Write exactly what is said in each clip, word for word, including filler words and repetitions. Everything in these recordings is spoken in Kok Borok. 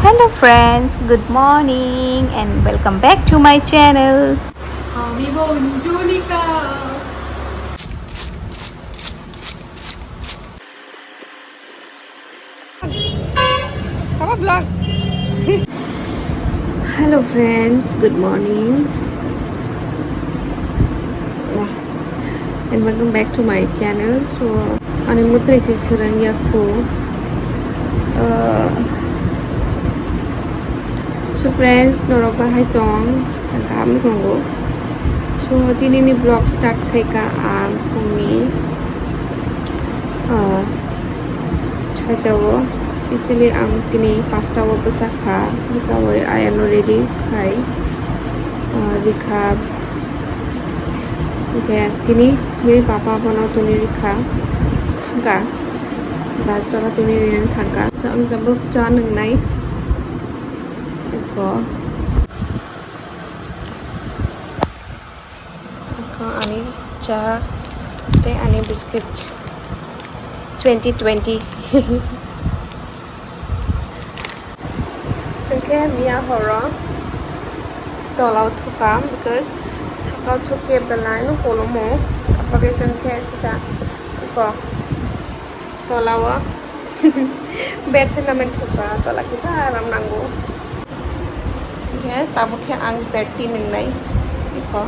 Hello friends, good morning and welcome back to my channel. আমি বঞ্জুলিকা। Apa vlog? Hello friends, good morning. And welcome back to my channel. So, ani mwtai se swrang ya kho. Uh, so friends, norok bahai tong, ang kaham tongo. So, tini ni vlog start khaika ang phungni, uh, soita o. Actually, ang tini pasta o bwsa kha, bwsa o ayano ready khai, uh, rikha. Hingke tini bini papa bono tuni rikha thangka, bus o tuni rinani thangka. Ang tabuk cha nwngnai. Eko, eko ani cha tei ani biscuit twenty twenty. Chwngkhe miya horo tolao thukam, because sakao thukya belai no kolomo, abagwi chwngkhe kisa eko tolao bed swnamani thukha, tola kisa aram nango. Hingkhe tabuk khe ang bed twi nwngnai eko.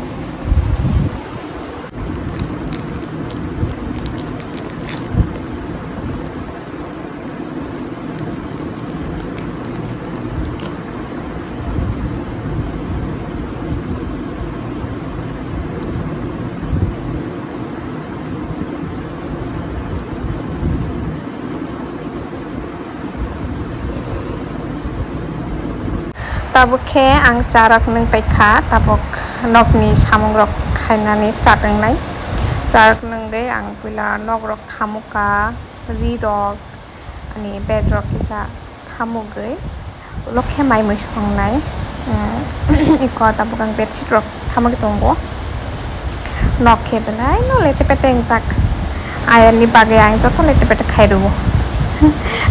Tabuk khe ang cha rok nwng paikha, tabuk nokni samung rok khainani start wngnai. Cha rok nwngwi ang puila nok rok thamuka, ri rok, ani bed rok kisa thamugwi, ulo khe mai mui songnai. Eko tabuk ang bedsheet rok thamugwi tongo. Nok khe belai no lete pete wngjak. Ayarni bagwi ang joto lete pete khai rwo.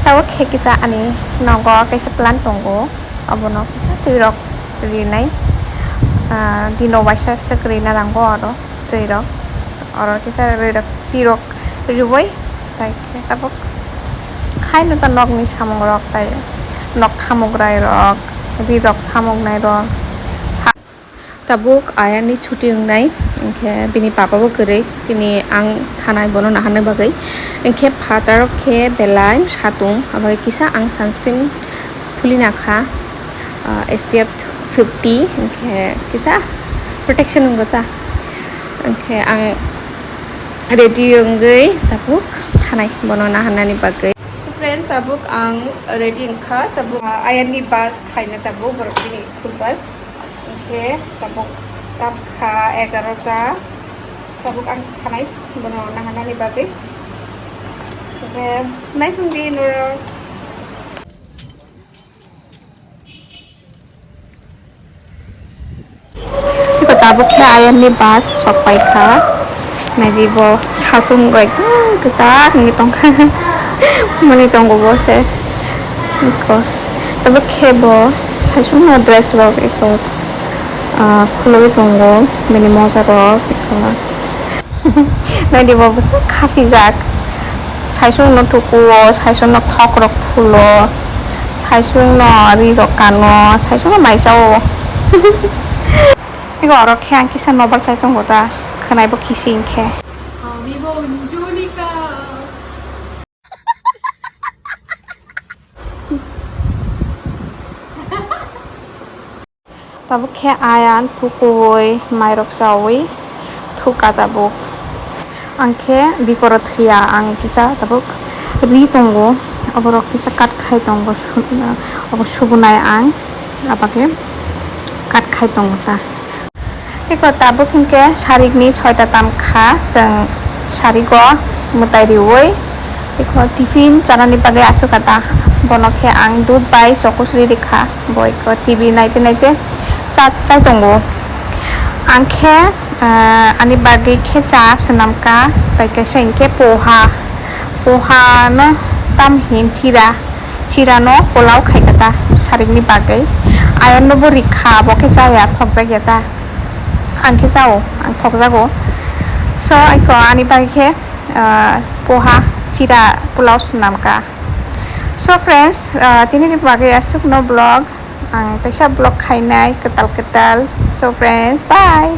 Tabuk khe kisa ani nogo kaisa plant tongo. Obono kisa twi rok rinai. Ah, dino waisa swk rina nango oro twi rok. Oro kisa ri rok, twi rok riwi tai khe tabuk haino ta nokni samung rok tai nok thamukrai rok, ri rok thamuknai rok. Tabuk ayarni chuti wngnai, hwnkhe bini papa bo kwrwi, tini ang thanai bono naharnai bagwi. Hwnkhe phataro khe belai satung, abo kisa ang sunscreen khulina kha, ah, S P F fifty, hwnkhe kisa protection wngwi ta. Hwnkhe ang ready wngwi tabuk thanai bono naharnani bagwi. So friends, tabuk ang ready wngkha, tabuk, ah, ayarni bus phaina tabuk borok bini school bus. Hwnkhe tabuk tam kha egarota, tabuk ang thanai bono naharnani bagwi. Hwnkhe naithokdi norok. Iko tabuk khe ayarni bus sok pai kha. Naidi bo satung rok ekdom kwchak wngwi tongkha. Mani tongo bo se. Iko tabuk khe bo saichung no dress rok iko, ah, khulugwi tongo bini moja rok iko. Naidi bo bwswk khasijak. Saichung no tukuo, saichung no thok rok phulo, saichung no ri rok kano, saichung no mai chao. Ego oro khe ang kisa nobar chai tongo ta, khwnai bo kisi hinkhe. Ami bo Anjolika. Tabuk khe ayang thukuui mairok chaui thukha tabuk. Ang khe biporo thwiya, ang kisa tabuk ri tongo, oborok kisa kat khai tongo, su-, obo subunai ang, abakhe kat khai tongo ta. Eko tabuk hinkhe sarikni soita tam kha, chwng sarigo mwtai riui eko tiffin chanani bagwi aswk kha ta. Bono khe ang dudh bai chokosri rikha. Bo eko T V naite naite cha chai tongo. Ang khe, ah, ani bagwi khe cha swnamkha, bai kaisa hinkhe poha. Poha no tam hin chira, chira no pulao khai kha ta sarikni bagwi. Ayang no bo rikha, bo khe chaya, thokjak ya ta. Ang khe chao, ang thokjago. So, aiko ani bagwi khe, ah, poha chira pulao swnam kha. So friends, ah, tini ni bagwi aswk no vlog, ang teisa vlog khainai kwtal kwtal. So friends, bye.